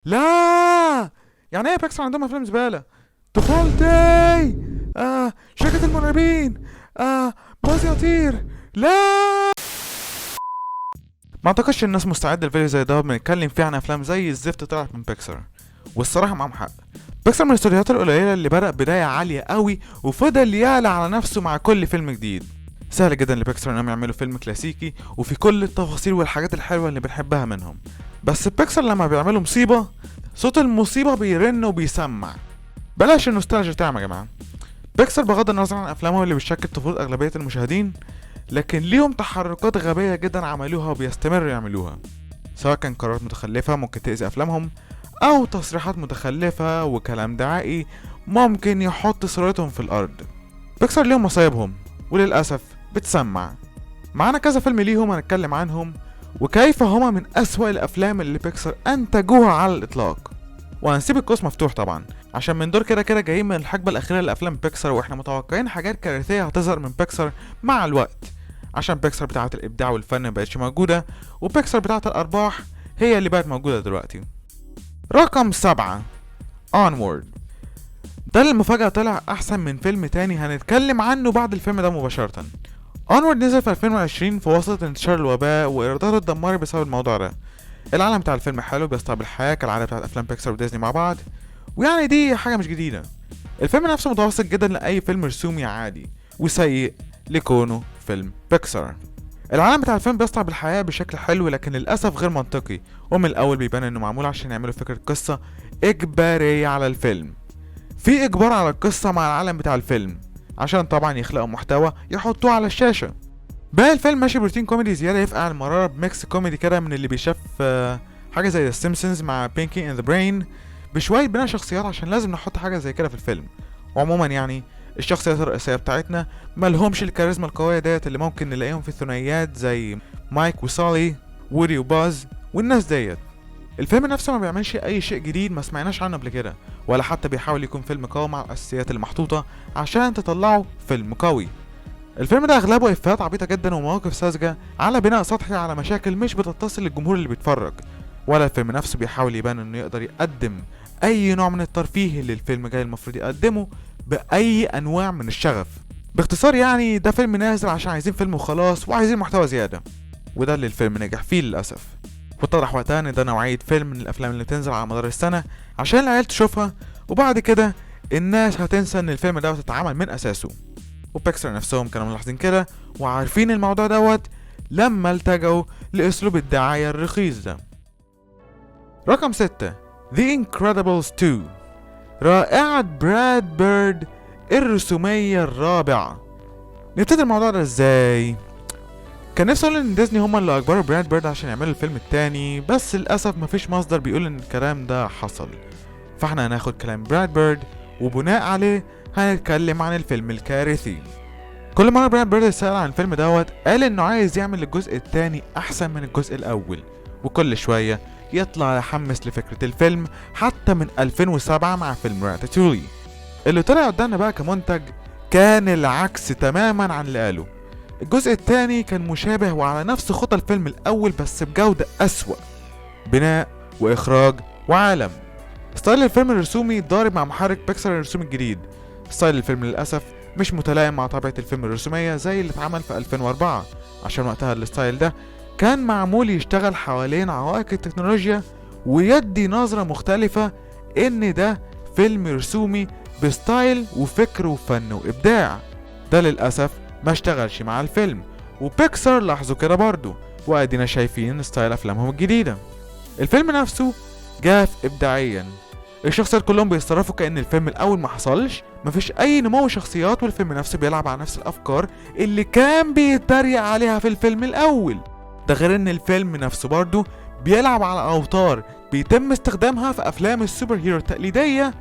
لا، يعني ايه بيكسار عندهم افلام زباله؟ طفولتي، شركة المرعبين، باز يطير. لا، ما اعتقدش الناس مستعدة لفيديو زي ده بنتكلم فيه عن افلام زي الزفت طلعت من بيكسار، والصراحة معاهم حق. بيكسار من الاستوديوهات القليلة اللي بدأ بداية عالية قوي وفضل يعلى على نفسه مع كل فيلم جديد. سهل جدا لبيكسار انهم يعملوا فيلم كلاسيكي وفي كل التفاصيل والحاجات الحلوة اللي بنحبها منهم، بس بيكسار لما بيعملوا مصيبة صوت المصيبة بيرن وبيسمع. بلاش النوستالجيا تعمى يا جماعة. بيكسار بغض النظر عن افلامهم اللي بتشكل طفولة اغلبية المشاهدين، لكن ليهم تحركات غبية جدا عملوها وبيستمروا يعملوها، سواء كان قرارات متخلفة ممكن تأذي افلامهم او تصريحات متخلفة وكلام دعائي ممكن يحط صورتهم في الارض. بيكسار ليهم مصايبهم وللأسف بتسمع. معانا كذا فيلم ليهم هنتكلم عنهم وكيف هما من أسوأ الأفلام اللي بيكسار أنتجوها على الإطلاق، وهنسيب القوس مفتوح طبعا عشان من دور كده كده جايين من الحقبة الأخيرة لأفلام بيكسار، وإحنا متوقعين حاجات كارثية هتظهر من بيكسار مع الوقت، عشان بيكسار بتاعة الإبداع والفن مبقتش موجودة، وبيكسار بتاعة الأرباح هي اللي بقت موجودة دلوقتي. رقم 7 Onward. ده المفاجأة طلع أحسن من فيلم تاني هنتكلم عنه بعد الفيلم ده مباشرة. Onward نزل في 2020 في وسط انتشار الوباء وإيراداته اتدمرت بسبب الموضوع ده. العالم بتاع الفيلم حلو، بيستقبل الحياة كالعادة بتاعت أفلام بيكسار وديزني مع بعض، ويعني دي حاجة مش جديدة. الفيلم نفسه متوسط جدا لأي فيلم رسومي عادي، وسيء لكونه فيلم بيكسار. العالم بتاع الفيلم بيستقبل الحياة بشكل حلو، لكن للأسف غير منطقي، ومن الأول بيبان إنه معمول عشان يعملوا فكرة قصة إجبارية على الفيلم. في إجبار على القصة مع العالم بتاع الفيلم عشان طبعا يخلقوا محتوى يحطوه على الشاشة. باقي الفيلم ماشي بروتين كوميدي زيادة يفقع المرارة، ب mix كوميدي كده من اللي بيشاف حاجة زي السيمبسونز مع Pinky and the Brain، بشوية بناء شخصيات عشان لازم نحط حاجة زي كده في الفيلم. وعموما الشخصيات الرئيسية بتاعتنا ملهمش الكاريزما القوية ديت اللي ممكن نلاقيهم في الثنائيات زي مايك وسالي، وودي وباز والناس ديت. الفيلم نفسه ما بيعملش اي شيء جديد ما سمعناش عنه قبل كده، ولا حتى بيحاول يكون فيلم قوي مع الاساسيات المحطوطة عشان تطلعه فيلم قوي. الفيلم ده اغلبه افيهات عبيطة جدا ومواقف ساذجة على بناء سطحي على مشاكل مش بتتصل للجمهور اللي بيتفرج، ولا الفيلم نفسه بيحاول يبان انه يقدر يقدم اي نوع من الترفيه اللي الفيلم جاي المفروض يقدمه باي انواع من الشغف. باختصار ده فيلم نازل عشان عايزين فيلم وخلاص وعايزين محتوى زيادة، وده اللي الفيلم نجح فيه للأسف. واتضح وقتها ان ده نوعية فيلم من الافلام اللي بتنزل على مدار السنة عشان العيال تشوفها، وبعد كده الناس هتنسى ان الفيلم دوت اتعمل من اساسه. وبيكسار نفسهم كانوا ملاحظين كده وعارفين الموضوع دوت لما التجأوا لاسلوب الدعاية الرخيص ده. رقم 6 The Incredibles 2، رائعة براد بيرد الرسومية الرابعة. نبتدي الموضوع ده ازاي؟ كان نفسي اقول ان ديزني هما اللي اجبروا براد بيرد عشان يعملوا الفيلم التاني، بس للاسف مفيش مصدر بيقول ان الكلام ده حصل، فاحنا هناخد كلام براد بيرد وبناء عليه هنتكلم عن الفيلم الكارثي. كل مرة براد بيرد اتسأل عن الفيلم دوت قال انه عايز يعمل الجزء التاني احسن من الجزء الاول، وكل شوية يطلع يحمس لفكرة الفيلم حتى من 2007 مع فيلم راتاتولي. اللي طلع قدامنا بقى كمنتج كان العكس تماما عن اللي قاله. الجزء التاني كان مشابه وعلى نفس خطى الفيلم الأول بس بجودة أسوأ، بناء وإخراج وعالم. style الفيلم الرسومي ضارب مع محرك بيكسار الرسومي الجديد. style الفيلم للأسف مش متلائم مع طبيعة الفيلم الرسومية زي اللي اتعمل في 2004، عشان وقتها ال style ده كان معمول يشتغل حوالين عوائق التكنولوجيا ويدي نظرة مختلفة إن ده فيلم رسومي ب style وفكر وفن وإبداع. ده للأسف ما اشتغلش مع الفيلم، وبيكسار لاحظوا كده برضو، وادينا شايفين style افلامهم الجديدة. الفيلم نفسه جاف ابداعيا، الشخصيات كلهم بيتصرفوا كأن الفيلم الاول ما حصلش، مفيش اي نمو شخصيات، والفيلم نفسه بيلعب على نفس الافكار اللي كان بيتريق عليها في الفيلم الاول. ده غير ان الفيلم نفسه برضو بيلعب على اوتار بيتم استخدامها في افلام ال superhero التقليدية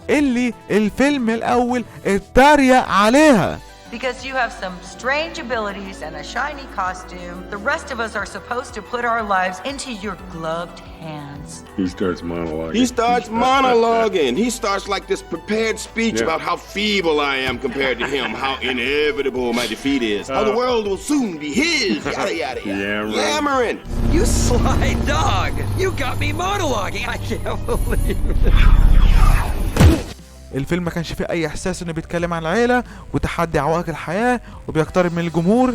اللي الفيلم الاول اتريق عليها. Because you have some strange abilities and a shiny costume, the rest of us are supposed to put our lives into your gloved hands. He starts monologuing. He starts monologuing. He starts like this prepared speech Yeah. about how feeble I am compared to him, how inevitable my defeat is, how the world will soon be his, yada, yada, yada. Yammering. Yammering. You sly dog! You got me monologuing! I can't believe it. الفيلم ما كانش فيه اي احساس انه بيتكلم عن العيلة وتحدي عوائق الحياة وبيقترب من الجمهور.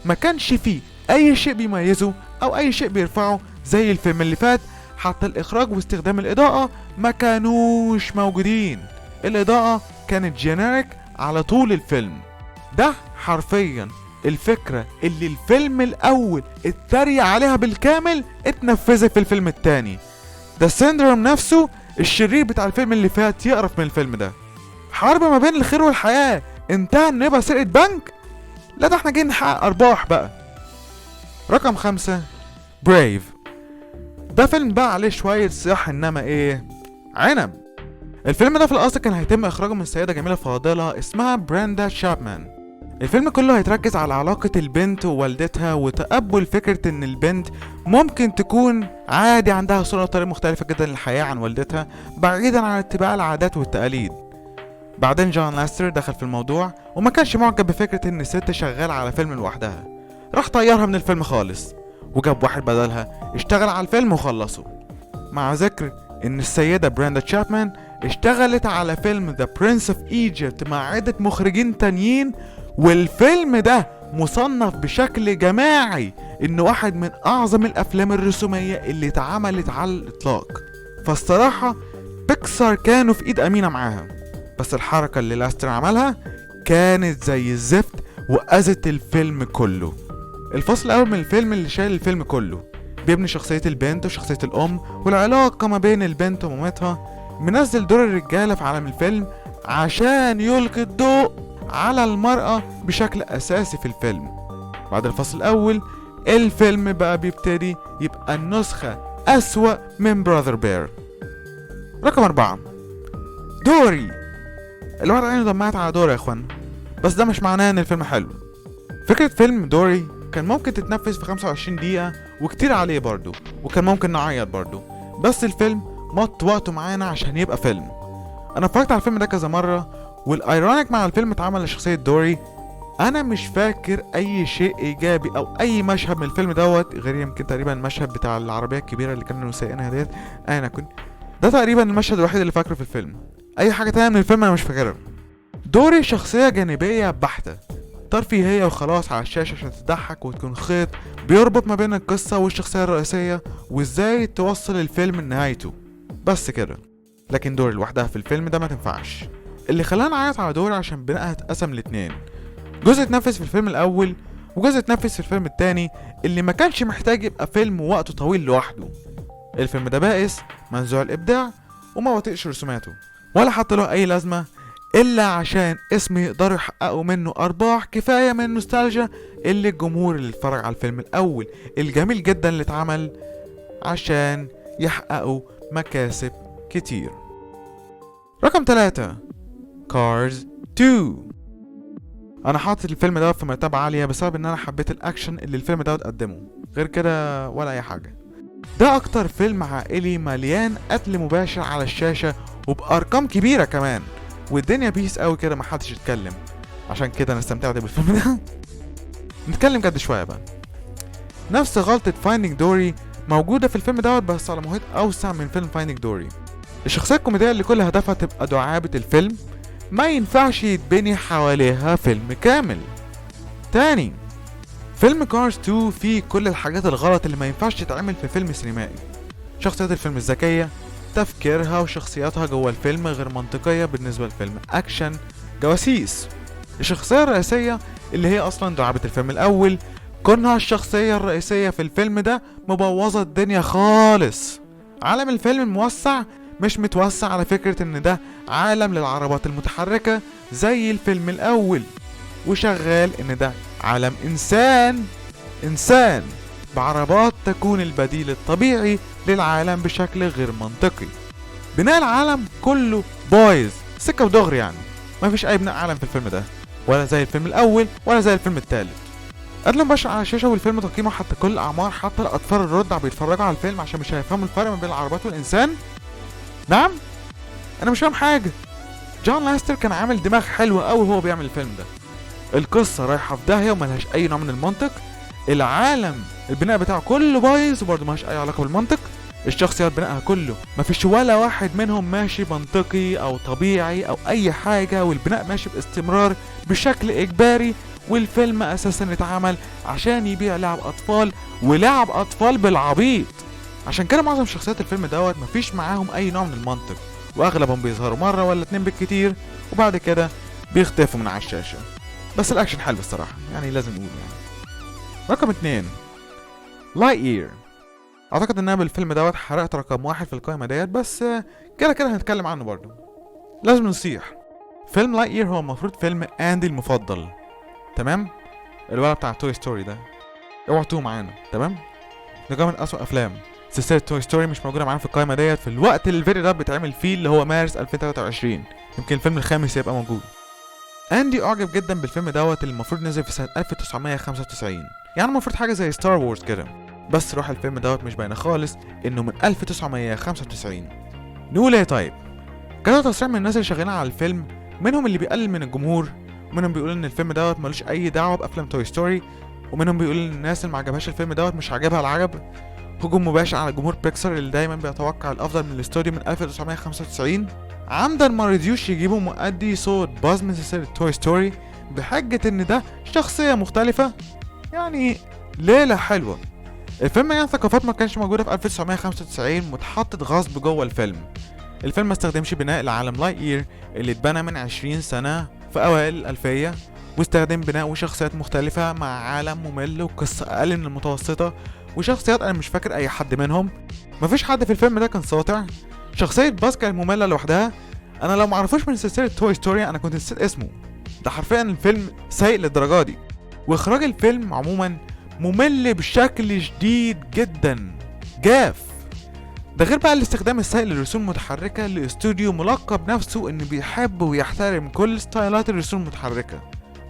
ما كانش فيه اي شيء بيميزه او اي شيء بيرفعه زي الفيلم اللي فات. حتى الاخراج واستخدام الاضاءة ما كانوش موجودين. الاضاءة كانت generic على طول الفيلم ده. حرفيا الفكرة اللي الفيلم الاول اتريق عليها بالكامل اتنفذت في الفيلم التاني. ده Syndrome نفسه، الشرير بتاع الفيلم اللي فات، يقرف من الفيلم ده. حرب ما بين الخير والحياة انتهى ان يبقى سرقة بنك؟ لا، ده احنا جايين نحقق ارباح بقى. رقم 5، Brave. ده فيلم بقى عليه شوية صياح، انما ايه عنب. الفيلم ده في الاصل كان هيتم اخراجه من سيدة جميلة فاضلة اسمها بريندا شابمان. الفيلم كله هيتركز على علاقة البنت ووالدتها وتقبل فكرة ان البنت ممكن تكون عادي عندها صورة وطريقة مختلفة جدا للحياة عن والدتها، بعيدا عن اتباع العادات والتقاليد. بعدين جون لاستر دخل في الموضوع وما كانش معجب بفكرة ان الست شغالة على فيلم لوحدها، راح طيرها من الفيلم خالص وجاب واحد بدلها اشتغل على الفيلم وخلصه. مع ذكر ان السيدة بريندا تشابمان اشتغلت على فيلم The Prince of Egypt مع عدة مخرجين تانيين، والفيلم ده مصنف بشكل جماعي انه واحد من اعظم الافلام الرسومية اللي اتعملت على الاطلاق. فالصراحة بيكسار كانوا في ايد امينة معاها، بس الحركة اللي لاستر عملها كانت زي الزفت وأذت الفيلم كله. الفصل الأول من الفيلم اللي شايل الفيلم كله بيبني شخصية البنت وشخصية الأم والعلاقة ما بين البنت ومامتها، منزل دور الرجالة في عالم الفيلم عشان يلقي الضوء على المرأة بشكل أساسي في الفيلم. بعد الفصل الأول الفيلم بقى بيبتدي يبقى النسخة أسوأ من Brother Bear. رقم 4، دوري. الواحد عينه دمعت على دوري يا اخوان، بس ده مش معناه ان الفيلم حلو. فكرة فيلم دوري كان ممكن تتنفذ في 25 دقيقة وكتير عليه برضو، وكان ممكن نعيط برضو، بس الفيلم مط وقته معانا عشان يبقى فيلم. انا اتفرجت على الفيلم ده كذا مرة، وال ironic مع الفيلم اتعمل لشخصية دوري. انا مش فاكر اي شيء ايجابي او اي مشهد من الفيلم دوت غير يمكن تقريبا المشهد بتاع العربية الكبيرة اللي كانوا سايقينها ديت. انا كنت ده تقريبا المشهد الوحيد اللي فاكره في الفيلم. اي حاجة تانية من الفيلم انا مش فاكرها. دوري شخصية جانبية بحتة، ترفيهية وخلاص على الشاشة عشان تضحك وتكون خيط بيربط ما بين القصة والشخصية الرئيسية وازاي توصل الفيلم لنهايته، بس كده. لكن دوري لوحدها في الفيلم ده ما تنفعش. اللي خلانا نعيط على دوري عشان بناءها اتقسم لاتنين، جزء اتنفذ في الفيلم الأول وجزء اتنفذ في الفيلم التاني اللي ما كانش محتاج يبقى فيلم وقته طويل لوحده. الفيلم ده بائس، منزوع الإبداع، وما بطيقش رسوماته ولا حتى له أي لازمة إلا عشان اسم يقدروا يحققوا منه أرباح كفاية من النوستالجيا اللي الجمهور اللي اتفرج على الفيلم الأول الجميل جدا اللي اتعمل عشان يحققوا مكاسب كتير. رقم 3، Cars 2. أنا حاطط الفيلم ده في مرتبة عالية بسبب إن أنا حبيت الأكشن اللي الفيلم ده قدمه، غير كده ولا أي حاجة. ده أكتر فيلم عائلي مليان قتل مباشر على الشاشة وبأرقام كبيرة كمان، والدنيا peace قوي كده محدش يتكلم، عشان كده انا استمتعت بالفيلم ده. نتكلم جد شوية بقى. نفس غلطة Finding Dory موجودة في الفيلم دوت بس على محيط أوسع من فيلم Finding Dory. الشخصية الكوميدية اللي كل هدفها تبقى دعابة الفيلم ما ينفعش يتبني حواليها فيلم كامل. تاني، فيلم Cars 2 فيه كل الحاجات الغلط اللي ما ينفعش تتعمل في فيلم سينمائي. شخصيات الفيلم الذكية، تفكيرها وشخصياتها جوه الفيلم غير منطقية بالنسبة لفيلم أكشن جواسيس. الشخصية الرئيسية اللي هي أصلا دعابة الفيلم الأول، كونها الشخصية الرئيسية في الفيلم ده مبوظة الدنيا خالص. عالم الفيلم الموسع مش متوسع على فكرة إن ده عالم للعربات المتحركة زي الفيلم الأول، وشغال إن ده عالم إنسان بعربات تكون البديل الطبيعي للعالم بشكل غير منطقي. بناء العالم كله بايظ سكة ودغري، يعني ما فيش أي بناء عالم في الفيلم ده. ولا زي الفيلم الاول ولا زي الفيلم الثالث. قتل مباشر على الشاشة، والفيلم تقييمه حتى كل الاعمار، حتى الاطفال الرضع بيتفرجوا على الفيلم عشان مش هيفهموا الفرق ما بين العربات والانسان. نعم، انا مش فاهم حاجة. جون لاستر كان عامل دماغ حلوة قوي وهو بيعمل الفيلم ده. القصة رايحة في داهية وملهاش اي نوع من المنطق. العالم البناء بتاعه كله بايظ وبرضه ملهاش اي علاقة بالمنطق. الشخصيات بنائها كله مفيش ولا واحد منهم ماشي منطقي او طبيعي او اي حاجة، والبناء ماشي باستمرار بشكل اجباري. والفيلم اساسا اتعمل عشان يبيع لعب اطفال، ولعب اطفال بالعبيط. عشان كده معظم شخصيات الفيلم دوت مفيش معاهم اي نوع من المنطق، واغلبهم بيظهروا مرة ولا اتنين بالكتير وبعد كده بيختفوا من على الشاشة. بس الاكشن حلو الصراحة، يعني لازم نقول يعني. رقم 2 Lightyear. اعتقد ان انا بالفيلم دوت حرقت رقم 1 في القائمة ديت، بس كده كده هنتكلم عنه برضو. لازم نصيح، فيلم Lightyear هو المفروض فيلم اندي المفضل، تمام؟ الولد بتاع Toy Story ده، اوعوا تتوه معانا، تمام؟ ده من اسوأ افلام سلسلة Toy Story، مش موجودة معانا في القائمة ديت في الوقت اللي الفيديو ده بيتعمل فيه، اللي هو مارس 2023. يمكن الفيلم الخامس يبقى موجود. اندي اعجب جدا بالفيلم دوت اللي المفروض نزل في سنة 1995، يعني المفروض حاجة زي Star Wars كده، بس روح الفيلم دوت مش باينة خالص انه من 1995. نقول ايه طيب؟ كذا تصريح من الناس اللي شغالين على الفيلم، منهم اللي بيقلل من الجمهور، ومنهم بيقول ان الفيلم دوت ملوش اي دعوه بافلام Toy Story، ومنهم بيقول ان الناس اللي ما عجبهاش الفيلم دوت مش عاجبها العجب. هجوم مباشر على جمهور بيكسار اللي دايما بيتوقع الافضل من الاستوديو من 1995. عمدا ما رضيوش يجيبوا مؤدي صوت باز من سلسلة Toy Story بحجة ان ده شخصية مختلفة. يعني ليلة حلوة. الفيلم مليان ثقافات ما كانش موجودة في 1995 متحطت غصب جوه الفيلم. الفيلم ما استخدمش بناء العالم Lightyear اللي اتبنى من 20 سنة في اوائل الالفية، واستخدم بناء وشخصيات مختلفة مع عالم ممل وقصة اقل من المتوسطة وشخصيات انا مش فاكر اي حد منهم. مفيش حد في الفيلم ده كان ساطع. شخصية باز كانت مملة لوحدها، انا لو معرفوش من سلسلة Toy Story انا كنت نسيت اسمه. ده حرفيا الفيلم سيء للدرجة دي. واخراج الفيلم عموما ممل بشكل شديد جدا، جاف. ده غير بقى الاستخدام السيء للرسوم المتحركة لاستوديو ملقب نفسه انه بيحب ويحترم كل ستايلات الرسوم المتحركة،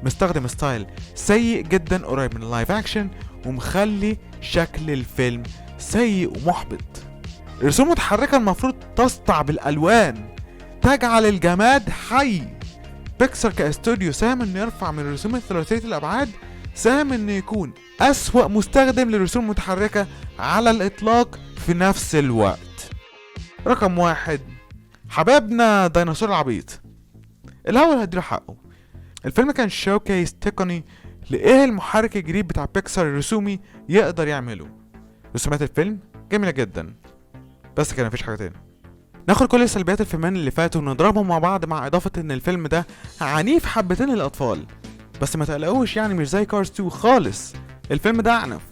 مستخدم style سيء جدا قريب من ال live action ومخلي شكل الفيلم سيء ومحبط. الرسوم المتحركة المفروض تسطع بالألوان، تجعل الجماد حي. بيكسار كاستوديو ساهم انه يرفع من الرسوم الثلاثية الأبعاد، ساهم انه يكون أسوأ مستخدم للرسوم المتحركة على الإطلاق في نفس الوقت. رقم 1 حبايبنا ديناصور العبيط. الأول هديله حقه. الفيلم كان showcase تقني لإيه المحرك الجديد بتاع بيكسار الرسومي يقدر يعمله. رسومات الفيلم جميلة جدا، بس كان مفيش حاجة تاني. ناخد كل سلبيات الفيلمين اللي فاتوا ونضربهم مع بعض، مع إضافة إن الفيلم ده عنيف حبتين للأطفال، بس ما تقلقوش يعني مش زي Cars 2 خالص. الفيلم ده أعنف.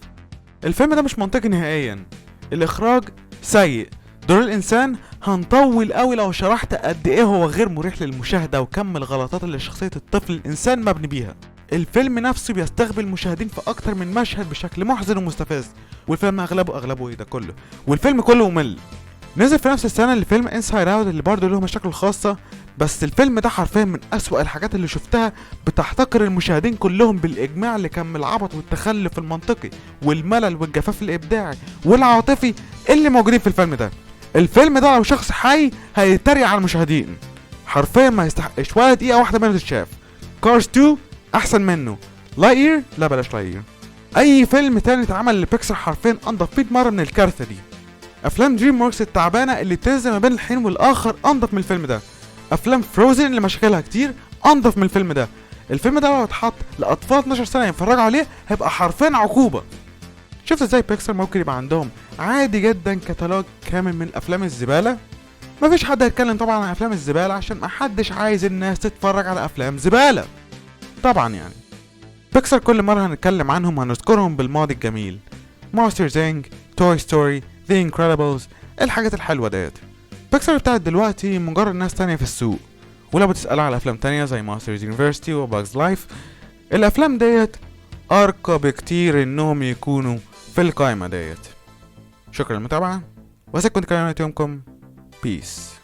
الفيلم ده مش منطقي نهائيا. الإخراج سيء. دور الإنسان هنطول قوي لو شرحت قد إيه هو غير مريح للمشاهدة وكم الغلطات اللي شخصية الطفل الإنسان مبني بيها. الفيلم نفسه بيستقبل المشاهدين في أكتر من مشهد بشكل محزن ومستفز، والفيلم أغلبه إيه ده كله، والفيلم كله ممل. نزل في نفس السنة اللي فيلم Inside Out اللي برضه له مشاكل خاصة، بس الفيلم ده حرفيا من أسوأ الحاجات اللي شفتها، بتحتقر المشاهدين كلهم بالإجماع لكم العبط والتخلف المنطقي والملل والجفاف الإبداعي والعاطفي اللي موجودين في الفيلم ده. الفيلم ده لو شخص حي هيتريق على المشاهدين، حرفيا ما يستحقش ولا دقيقة واحدة منه تتشاف. Cars 2 أحسن منه. Lightyear لا بلاش Lightyear. أي فيلم تاني اتعمل لبيكسار حرفيا أنضف 100 مرة من الكارثة دي. افلام DreamWorks التعبانة اللي بتنزل ما بين الحين والاخر انضف من الفيلم ده. افلام Frozen اللي مشاكلها كتير انضف من الفيلم ده. الفيلم ده لو اتحط لاطفال 12 سنة يتفرجوا عليه هيبقى حرفيا عقوبه. شفت ازاي بيكسار ممكن يبقى عندهم عادي جدا كتالوج كامل من افلام الزبالة؟ مفيش حد هيتكلم طبعا عن افلام الزبالة عشان محدش عايز الناس تتفرج على افلام زبالة طبعا. يعني بيكسار كل مرة هنتكلم عنهم هنذكرهم بالماضي الجميل، Monsters Inc، Toy Story، The Incredibles، الحاجات الحلوة ديت. بيكسار بتاعت دلوقتي مجرد ناس تانية في السوق، ولو بتسألوا على أفلام تانية زي Monsters University و A Bug's Life، الأفلام ديت أرقى بكتير إنهم يكونوا في القائمة ديت. شكرا للمتابعة، وسيكون كلمة يومكم. Peace.